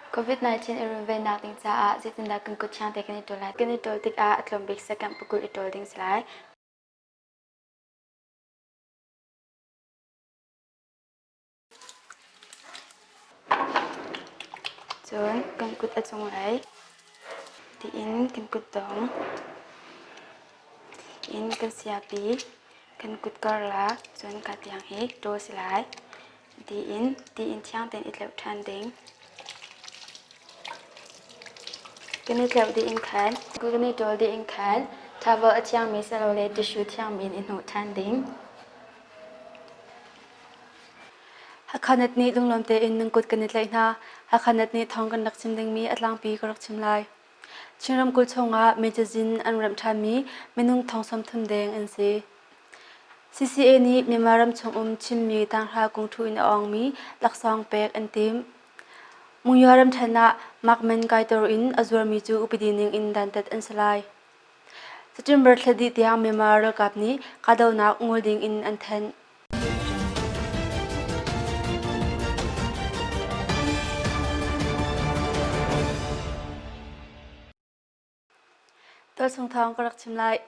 COVID-19 i runvennak ding caah zeitindah kan kut thiang te kan i ṭawl lai? Kan i ṭawl tikah a tlawm bik second pakul i ṭawl ding si lai. Cun kan kut a cunglei tiin kan kutdong in kan siapi kan kut karlak cun ka tiang hi ṭawl si lai. Tiin tiin thiang tein i tleuh ṭhan ding. Kan i tleuh dih in khan kan i ṭawl dih in khan towel a thiangmi silole tissue thiangmi in i hnawh ṭhan ding. Hakha Net nih lunglawm tein nan kut kan i tlaih hna. Hakha Net nih thawng kan rak chim dingmi a tlangpi ka rak chim lai. Chin ramkulh chungah mecazin an remh ṭhanmi minung thong 30 deng an si. CCA nih Myanmar ram chungum Chinmi tanghra kungṭhu in a awngmi laksawng pek an timh. Monywa ramṭhen ah makman kaitor in a zuarmi cu upadi ning in dantat an si lai. September thla dih tiang Myanmar ralkap nih kahdohnak ngol ding in an thanh. Tualchung thawng ka rak chim lai.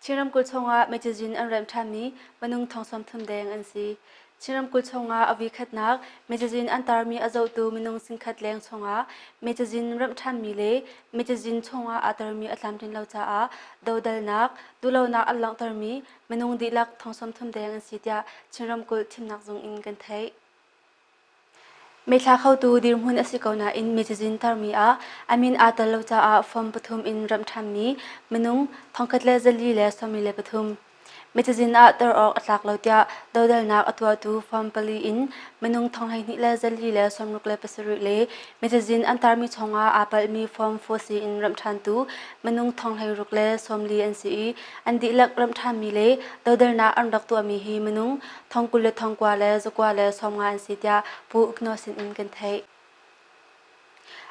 Chin ramkulh chungah mecazin an remh ṭhanmi minung thong 30 deng an si. Chin ramkulh chungah a voikhatnak mecazin an tarmi a zohtu minung singkhat leng chungah mecazin remh ṭhanmi le mecazin chungah aa tarmi a tlamtlin lo caah dodalnak, duhlonak an langhtermi minung dihlak thong 30 deng an si tiah Chin ramkulh thimnak zung in kan theih. Meithla khotu dirhmun a si ko nain mi cazin tarmi ah a min aa tel lo caah form pathum in ramh ṭhanmi minung 1443. Mi cazin ah tar awk a tlak lo tiah dodalnak a tuahtu form pali in minung 12,267 le mi cazin an tarmi chungah aa palhmi form 4C in ramh ṭhantu minung 16 an si i an dihlak ramh ṭhanmi le dodalnak an rak tuahmi hi minung thong 20 le thong kua le zakua le 50 an si tiah Pu Uk Nawl sin in kan theih.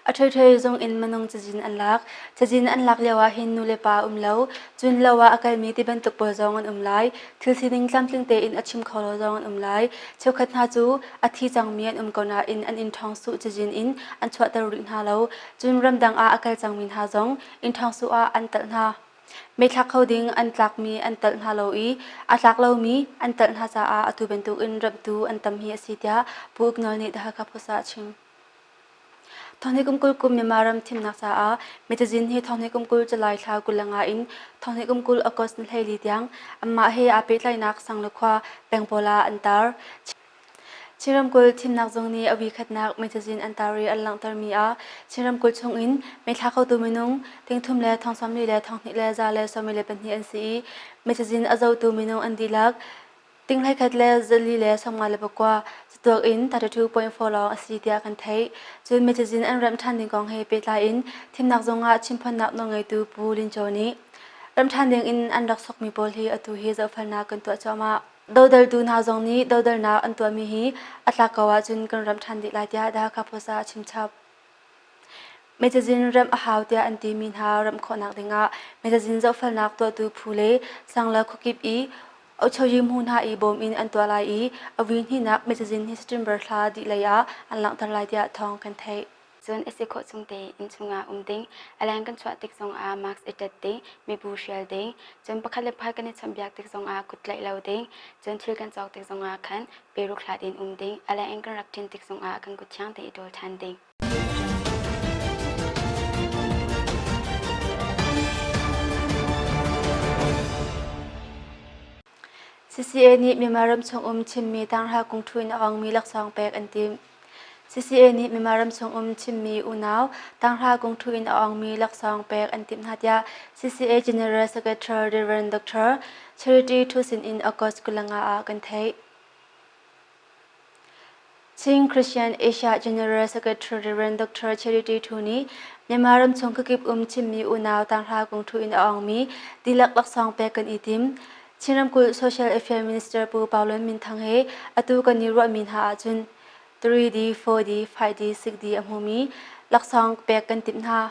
A ṭhoiṭhoi zung in minung cazin an lak. Cazin an lak lio ah hin nu le pa um lo, cun lo ah a kalmi ti bantuk pawl zong an um lai. Thil sining tlamtling tein a chim kho lo zong an um lai. Cheukhat hna cu a thi cangmi an um ko nain an inn ṭhawng suh cazin in an chuahter rih hna lo. Cun ramdang ah a kal cangmi hna zong inn ṭhawng suh ah an talh hna. Meithlak kho ding an tlakmi an talh hna lo i a tlak lomi an talh hna caah atu bantukin ramhtu an tam hi a si tiah Pu Uk Nawl nih The Hakha Post ah a chim. Thonghnih kum 20 kum Myanmar ram thimnak caah mecazin hi thonghnih kum 20 July thla 25 in thonghnih kum 20 August ni 14 tiang anmah he aa pehtlainak sang le khua peng pawl ah an tar. Chin ramkulh thimnak zung nih a voikhatnak mecazin an tar i an langhtermi ah Chin ramkulh chungin meithla khotu minung 3,000 le 40 le 2,000 le 172 an si i mecazin a zohtu minung an dihlak 1,100 le 4 le 59 catuak in 32.4 lawng a si tiah kan theih. Cun mecazin an remh ṭhan ding kong he pehtlai in thimnak zung ah chimphawnnak nawlngeitu Pu Lin Chaw nih remh ṭhan ding in an rak sokmi pawl hi atu hi zohfelnak kan tuah cuahmah. Dodaltu hna zong nih dodalnak an tuahmi hi a tlak ko ahcun kan ramh ṭhan dih lai tiah The Hakha Post ah a chimchap. Mecazin remh a hau tiah an timi hna remh khawhnak dingah mecazin zohfelnak tuahtu phu le sang le khuakip i Ochoyi-hmu hna i bawm in an tuah lai i a vui hnihnak mecazin hi September thla dih lei ah an langhter lai tiah thawng kan theih. Cun a si khawh chung tein inn chungah um ding, a leng kan chuah tik zongah mask i ṭet ding, mibu hrial ding, cun pakhat le pakhat kan i chawnhbiak tik zongah kut tlaih lo ding, cun thil kan cawk tik zongah khan peruk hlat in um ding, a leng in kan rak ṭin tik zongah kan kut thiang tein i ṭawl ṭhan ding. CCA nih Myanmar ram chung um Chinmi tanghra kungṭhu in a ongmi laksawng pek an timh. CCA nih Myanmar ram chung um Chinmi unau tanghra kungṭhu in a ongmi laksawng pek an timh hna tiah CCA General Secretary Rev. Dr. Charity Thu sin in August 25 ah kan theih. Chin Christian Asia General Secretary Rev. Dr. Charity Thu nih Myanmar ram chung khuakip um Chinmi unau tanghra kungṭhu in a ongmi dihlak laksawng pek kan i tim. Chin ramkulh Social Affairs Minister Pu Pau Lun Min Thang he atu kan i ruahmi hna ahcun 3D, 4D, 5D, 6D a hmumi laksawng pek kan timh hna.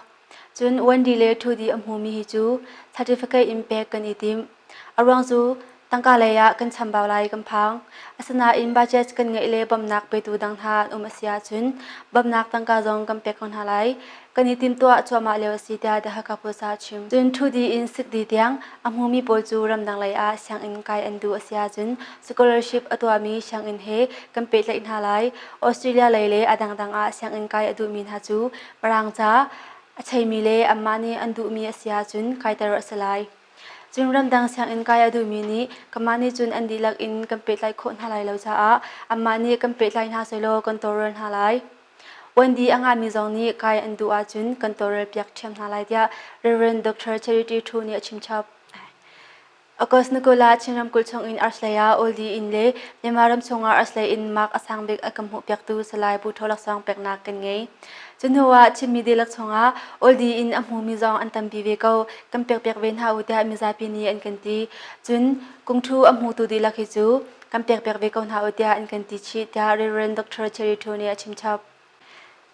Cun 1D le 2D a hmumi hi cu certificate in pek kan i tim. A ruang cu Tangka lei ah kan chambau lai kan phang. Asinain budget kan ngeih le bawmhnak petu dang hna an um a si ahcun bawmhnak tangka zong kan pek ko hna lai. Kan i timhtuah cuahmah lio a si tiah The Hakha Post ah a chim. Cun 2D in 6D tiang a hmumi pawl cu ramdang lei ah sianginn kai an duh a si ahcun scholarship a tuahmi sianginn he kan pehtlaih hna lai. Australia lei le a dangdang ah sianginn kai a duhmi hna cu Mirang ca a cheimi le anmah nih an duhmi a si ahcun kaiter a si lai. Cun ramdang sianginn kai a duhmi nih kanmah nih cun an dihlak in kan pehtlaih khawh hna lai lo caah anmah nih kan pehtlai hna sehlaw kan tawlrel hna lai. Uandi a ngahmi zong nih kai an duh ahcun kan tawlrelpiak ṭhiam hna lai tiah Rev. Dr. Charity Thu nih a chimchap. August ni 20 ah Chin ramkulh chungin Arslei ah Oldie inn le Myanmar ram chungah Arslei inn mark a sang bik a kan hmuhpiaktu Salai Pu Tho Laksawng peknak kan ngei. Cu hnu ah Chinmi dihlak chungah Oldie inn a hmumi zong an tampi ve ko. Kan pekpiak ve hna u tiah mizapi nih an kan ti. Cun kungthu a hmutu dihlak hi cu kan pekpiak ve ko hna u tiah an kan ti chih tiah Rev. Dr. Cherry Thu nih a chimchap.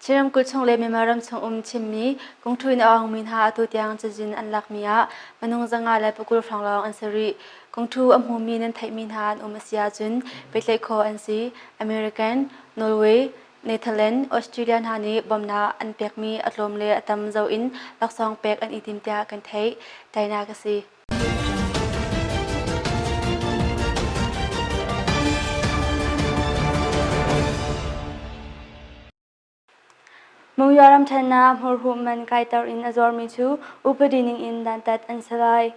Chin ramkulh chung le Myanmar ram chung um Chinmi kungthu in a awngmi hna atu tiang cazin an lakmi ah minung 120 hrawng lawng an si rih. Kungthu a hmumi nan theihmi hna an um a si ahcun pehtlaih khawh an si. American, Norway, Netherlands, Australia hna nih bawmhnak an pekmi a tlawm le a tam zoh in laksawng pek an i tim tiah kan theih. Tainak a si. Monywa ramṭhen ah hmurhuh man kaiter in a zuarmi cu upadi ning in dantat an si lai.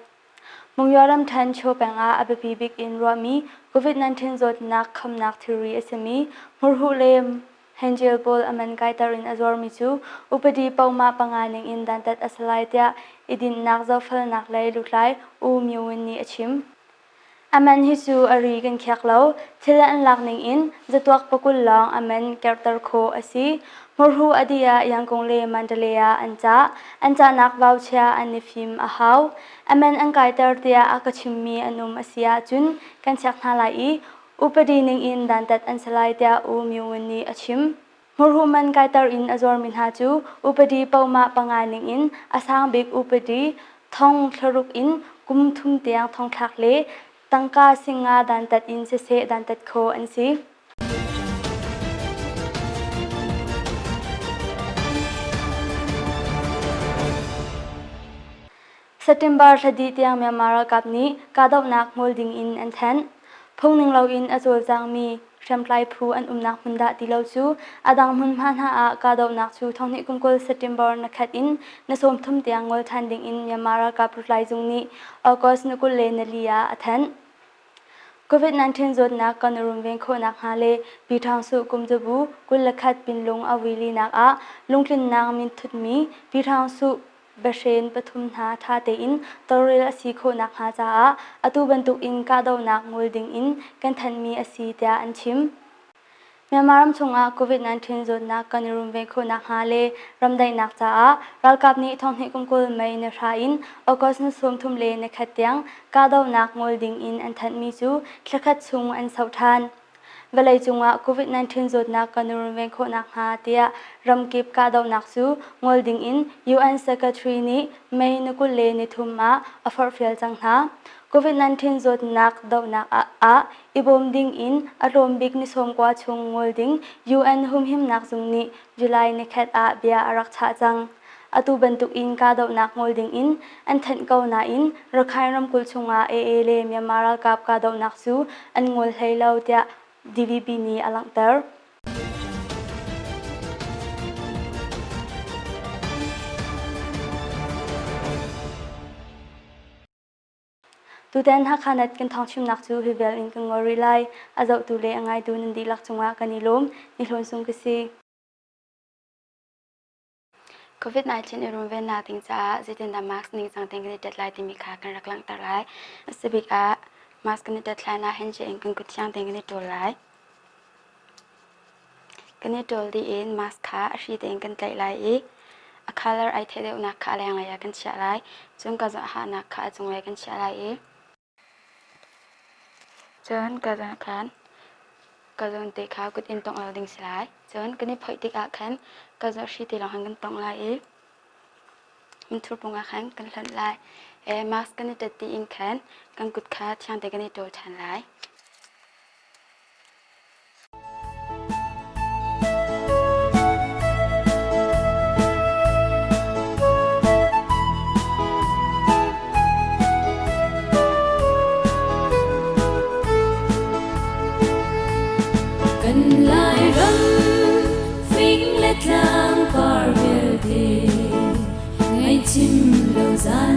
Monywa ramṭhen Chaw peng ah a biapi bik in ruahmi COVID-19 zawtnak khamnak thilri a simi hmurhuh le Handgel pawl a man kaiter in a zuarmi cu upadi pohmah panga ning in dantat a si lai tiah i dinhnak zohfelnak lei lutlai U Myo Win nih a chim. A man hi cu a ri kan khiak lo. Thil an lak ning in zatuak pakul lawng a man kerter khawh a si. Hmurhu a dih ah Yangon le Mandalay ah an cah. An cahnak vauchia an i fim a hau. A man an kaiter tiah a ka chimmi an um a si ahcun kan check hna lai i Upadi ning in dantat an si lai tiah U Myo Win nih a chim. Hmurhu man kaiter in a zuarmi hna cu upadi pohmah panga ning in a sang bik upadi thong thlaruk in kum thum tiang thongthlak le tangka singa dantat in siseh dantat khawh an si. September thla dih tiang Myanmar ralkap nih kahdohnak ngol ding in an thanh. Phungning loin a cawlcangmi hriamtlai phu an umnak hmun dah ti lo cu a dang hmunhma hna ah kahdohnak cu thonghnih kum 20 September na khat in na 30 tiang ngol ṭhan ding in Myanmar ralkap lutlai zung nih August ni 24 ah a thanh. COVID-19 zawtnak kan i runven khawh nakhnga le Pyithangsuh kumzabu 21 pinlung a vui linak ah lungtlinnak minthutmi Pyithangsuh Bahren pathum hna ṭha tein tawlrel a si khawh nakhnga caah atu bantukin kahdohnak ngol dingin kan thanhmi a si tiah an chim. Myanmar ram chungah COVID-19 zawtnak kan i runven khawh nakhnga le ramdaihnak caah ralkap nih thonghnih kum 20 May ni hra in August ni 30 le ni khat tiang kahdohnak ngol dingin an thanhmi cu thlakhat chung an sauh ṭhan. Vawleicung ah COVID-19 zawtnak kan i runven khawh nakhnga tiah ramkip kahdohnak cu ngol dingin UN Secretary nih May ni 23 ah a forhfial cang hna. COVID-19 zawtnak dohnak ah i bawm dingin a tlawm bik ni 90 chung ngol ding UN humhimnak zung nih July nikhat ah bia a rak chah cang. Atu bantukin kahdohnak ngol dingin an thanh ko nain Rakhine ramkulh chungah AA le Myanmar ralkap kahdohnak cu an ngol hlei lo tiah DVB nih a langhter. Tutan Hakha Net kan thawngchimnak cu hi vial in kan ngol rih lai. A zohtu le a ngaitu nan dihlak cungah kan i lawm. Ni Hlawn Sung ka si. COVID-19 i runvennak ding caah zeitindah mask ningcang tein kan i ṭet lai timi kha kan rak langhter lai. A si bik ah mask kan i ṭet hlan ah handshake in kan kut thiang tein kan i ṭawl lai. Kan i ṭawl dih in mask kha a hri tein kan tlaih lai i a color ai theih deuhnak kha a lenglei ah kan chiah lai. Cun ka hahnak kha a cunglei kan chiah lai i Cun ka zawn khan ka zawn te kha kut in tongh lo ding si lai. Cun kan i phoih tikah khan ka zawn hri te lawng khan kan tongh lai i minthur pung ah khan kan hlonh lai. E mask kan i ṭet dih in khan kan kut kha thiang te kan i ṭawl ṭhan lai. Kan Lairam fing le tlang par vialte ngaihchim lo zan.